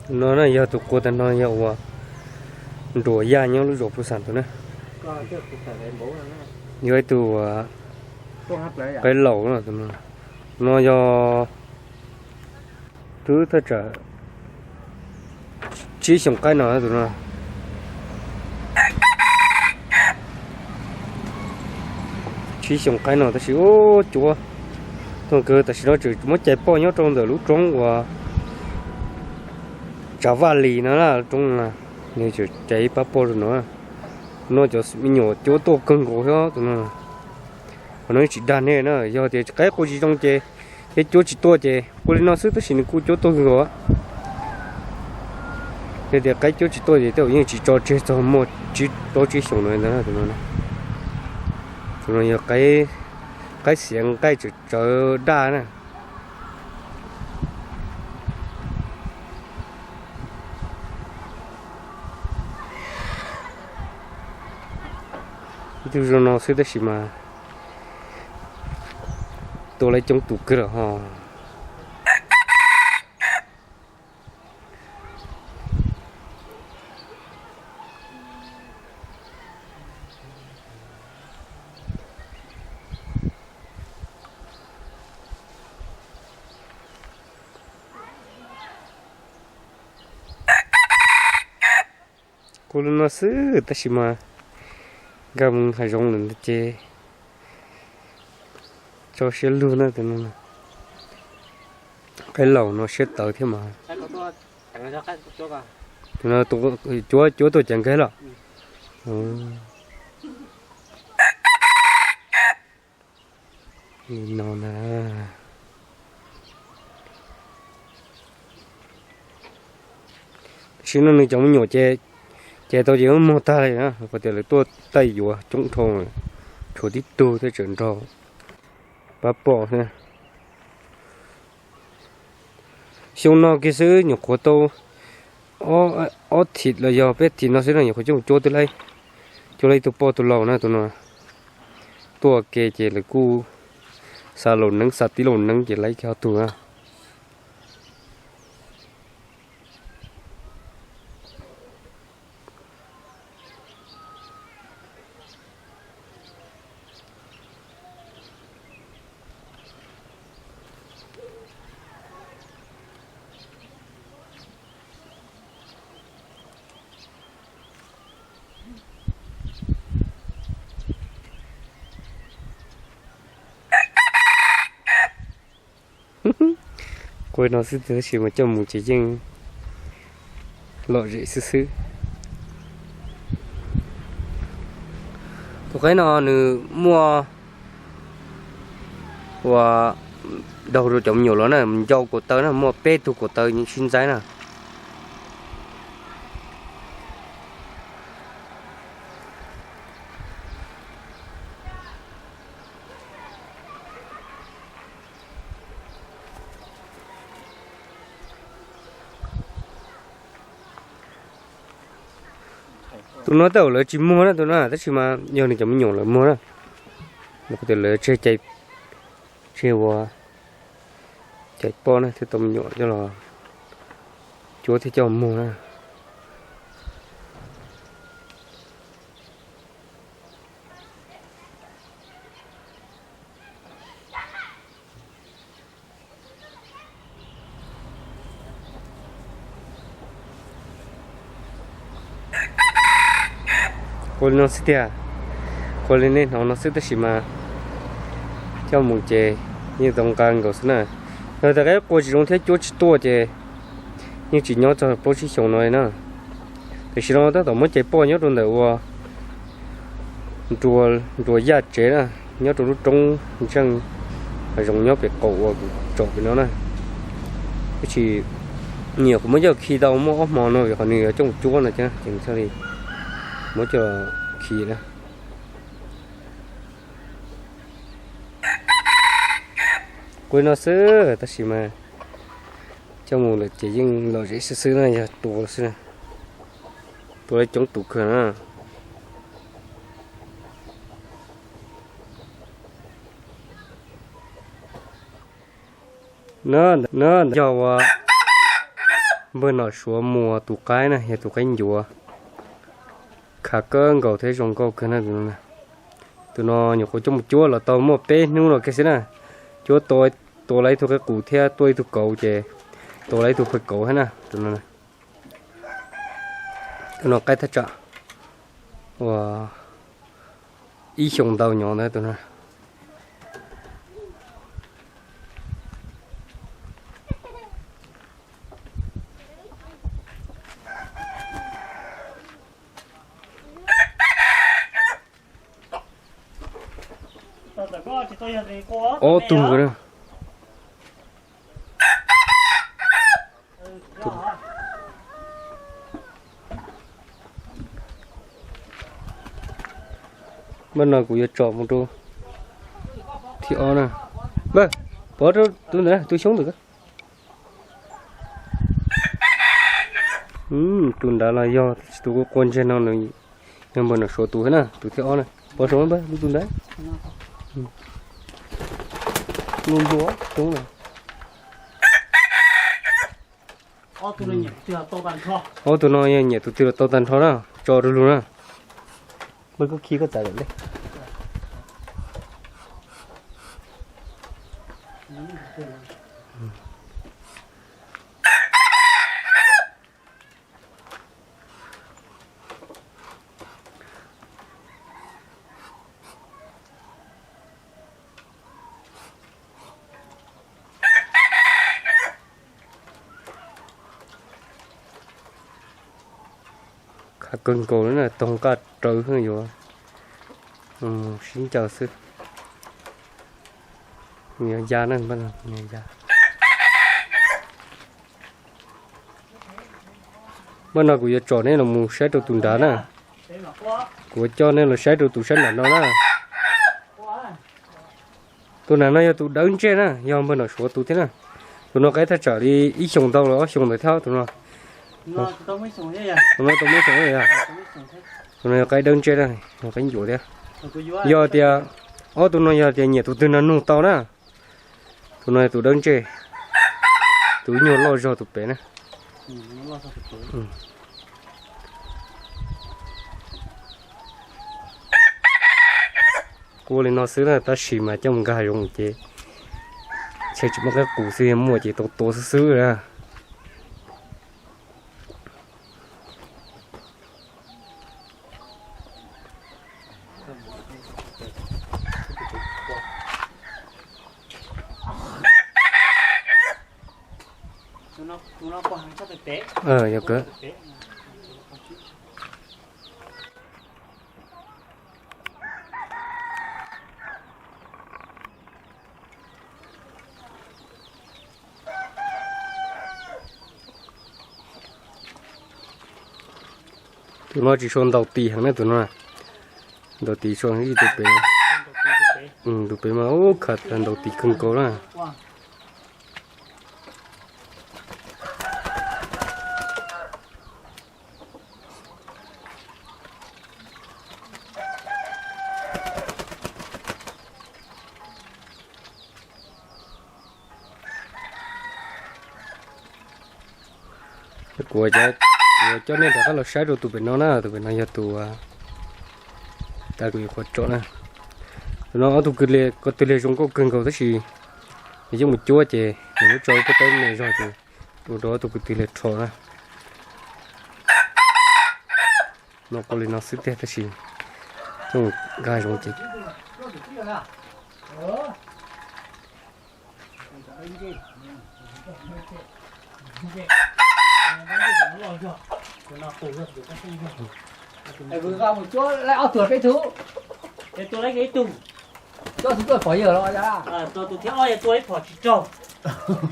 No na yog tus qua tag no yog uas nruas yaj nyob lub zos Phu Xam tus na. Yog ib tug qaib laus no. Tus no yog twb thaj tsam tsib xyoos qaib no tus no. Tsib xyoos qaib no tab sis ub cuav tuag kawg. Tam sim no tseem muab cais poj nyob rau ntawm lub roob uas Tsav Vaj Lis no na, lub roob no na, nws tseem cais ib pab poj rau no. No cov me nyuam cuav tuaj kawg nkaus thiab tus no. Qhov no tsis dag nej na, yog tias qaib qua tsis zoo ces, thiab cuav tsis tuaj ces qua li no xwb tab sis nws kuj cuav tuaj kawg nkaus. Yog tias qaib cuav tsis tuaj ces tej zaum yeej tsis tso tseg txog muaj tsib plaub tsib xyoos no ntag na tus no. Tus no yog qaib xiav nqaij tsawv tsawv daj na. Ib tug zoo no xwb tab sis mas tua lawv coob tus kawg lawm ho. Kuv lub no xwb tab sis mas nkag mus hav zoov lawm ntag ces tso siab lug na tus no. Qaib laus no siab tawv thiab mas. Tus no cuav cuav tuaj ceev kawg los. No na. Tam sim no nws cov me nyuam ces, ces tau ces muag tag li na, qhov tias lawv tuaj taij yuav coob dhau, tshuav tib tug thiaj tseem nrog pab poj xwb. Xyoo no kiag xwb nyuam qhuav tau ob thim los yog peb thim no xwb no nyuam qhuav coj cuab twb laib, cuab laib ib tug poj tus laus na tus no. Tuaj ke ces lawv kuj xa laus neeb xa tib laus neeb ces laib kiag ob tug na. Qua no xwb tab sis mas coj mus ces yeej lom zem xwb xwb. Tus qaib no nws muaj ua daug rau cov me nyuam los na, ncau kaum taw na, muaj peb tug kaum taw sib ntxaib na. Tus no tej zaum lawv tsis muag na tus no tab sis mas yog nws cov me nyuam lawv muag na. Lawv tias lawv tseg cais, tseg ua cais poj na thiaj tau me nyuam coj los cuab thiab coj muag na. Qua li no xwb tiag, qua li nej hnov no xwb tab sis mas coj mus ces yeej tau nqa nkaus xwb na. Yog tias qaib qua tsis zoo thiab cuab tsis tuaj ces yeej tsis nyob txog plaub tsib xyoos no li na. Tam sim no tab tom muab cais poj nyob rau ntawm ua nruas yaj tsev na, nyob rau lub roob ntseej hav zoov nyob pem qaum uas kuv tsom pem no na. Tab sis nyuam qhuav muab coj khi tau muaj ob hmo no vim qhov nws yuav coj mus cuab no ces thiaj li muab coj khi na. Qua li no xwb tab sis mas coj mus lawm ces yeej lom zem xwb xwb na, yog tua xwb na. Tua lawv coob tus kawg na. No, no yog ua Npawg Nom Suav muas tus qaib na, yog tus qaib ncuav. Khav kawg nkaus thiab zoo nkauj kawg na tus no. Tus no nyuam qhuav coj mus cuab los tau muaj peb hnub no kiag xwb na. Cuab tua lawv ib tug qaib qus thiab tua ib tug kauv ces tua lawv ib tug phaj kauv thiab na tus no. Tus no qaib thaj tsam uas ib xyoos ntau nyob ntawd tus no. Ob tug na. Npaj no kuv yuav tsom mus rau thib ob na. Npaj, pov rau tus ntawd, tus xyoob ntawd. Tus nrad los yog tus qua qua ntseg no, yog npawg Nom Suav tus thiab na, tus thib ob na. Pov saum npawg, tus ntawd. Lub npua xyoob na. Ob tug no yog nyiam tus twg los tau tag nrho na, tso rau lug na. Npawg, koj khi koj txav lawm ntej. Khav kawg nkaus li na, toog nqaj rawv xwb, yuav sib ncaws xwb. Yuav ya na, ya. Npaj no kuv yuav tsom nej los mus saib rau tus nrad na. Kuv yuav coj nej los saib rau tus sab nram no na. Tus nram no yog tus dawb ntseg na, yog npawg Nom Suav tus thiab na. Tus no qaib thaj tsam li ib xyoos ntau los ob xyoos ntawd thiab tus no. Tus no tau muaj xyoos, tus no yog qaib dawb ntseg na, yog qaib ncuav thiab. Yog tias ob tug no yog tias nyiam tus twg no nug tau na. Tus no yog tus dawb ntseg, tus nyuag loj zog tus pem na. Qua li no xwb na, tab sis mas coj mus nkag hav zoov ces ntshe tsis muaj qaib qus xwb, yog muaj ces tau tua xwb xwb na. Yog kawg. Tus no tsis tshua ntaus tis heev na tus no. Ntaus tis tshua ib tus pem. Tus pem mas ub khav ntaus tis kawg nkaus na. Kuv, kuv coj nej rov qab los saib rau tus pem no na, tus pem no yog tus tas kuv yuav qhuav tsom na. Tus no ob tug kwv lis ko twg li zoo nkauj kawg nkaus tab sis nws yeej mus cuab ces nws muab tso lub pob tawb me zog ces ua rau ob tug kwv twg li rho na. No ua li no xwb tiag tab sis coj nkag zoov ces tua ib tug, tua tus thiab ob yog tua ib phom tsis raug,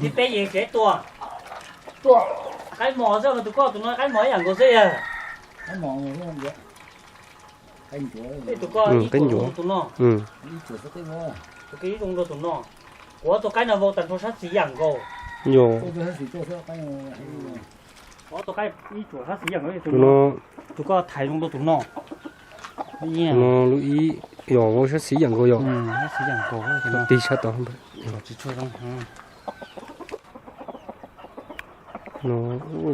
thib peb yog tsev tua. Qaib mos xwb, tus koj tus no qaib mos ib yam nkaus xwb yog. Tus koj ib tsuam zoo rau tus no, tus koj ib zoo rau tus no. Kuv ob tug qaib no vau tag nrho sab xis yam nkaus. Kuv ob tug qaib ib tsuam sab xis yam nkaus, tus koj thaiv zoo rau tus no. No lub ib yog vau sab xis yam nkaus yog. Sab xis yam nkaus, tig sab tod. Tsis tshua zoo. No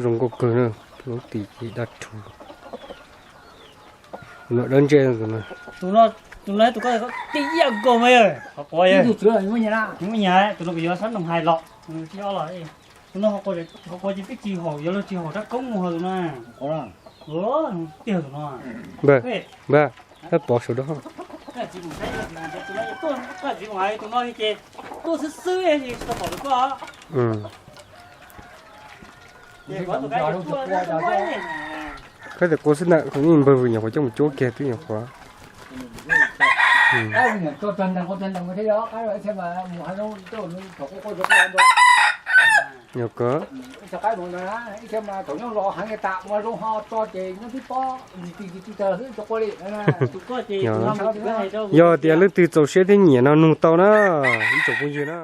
zoo nkauj kawg na, lub tim ces dab rhuv. Tus no dawb ntsej tus no. Tus no, tus no tus ko tij yaj nkaus mas yog qhov quav yog. Muaj nyaj, tus no kuv yuav sab noo hais los, tus no qhov quav ces twb tsis haum, yuav luag tsis haum rab koob mus ho tus no. Tiag tus no. Npawg, npawg, pov saum rau. Tus no ces tuaj xwb xwb tsis tau pom tus ko. Koj tias quav xwb ntag, npawg vwm nyuam qhuav coj mus cuab kiag twb nyuam qhuav. Yog ko. Yog tias leej twg txaus siab thiab nyiam no nug tau na, ib tsoom phooj ywg na.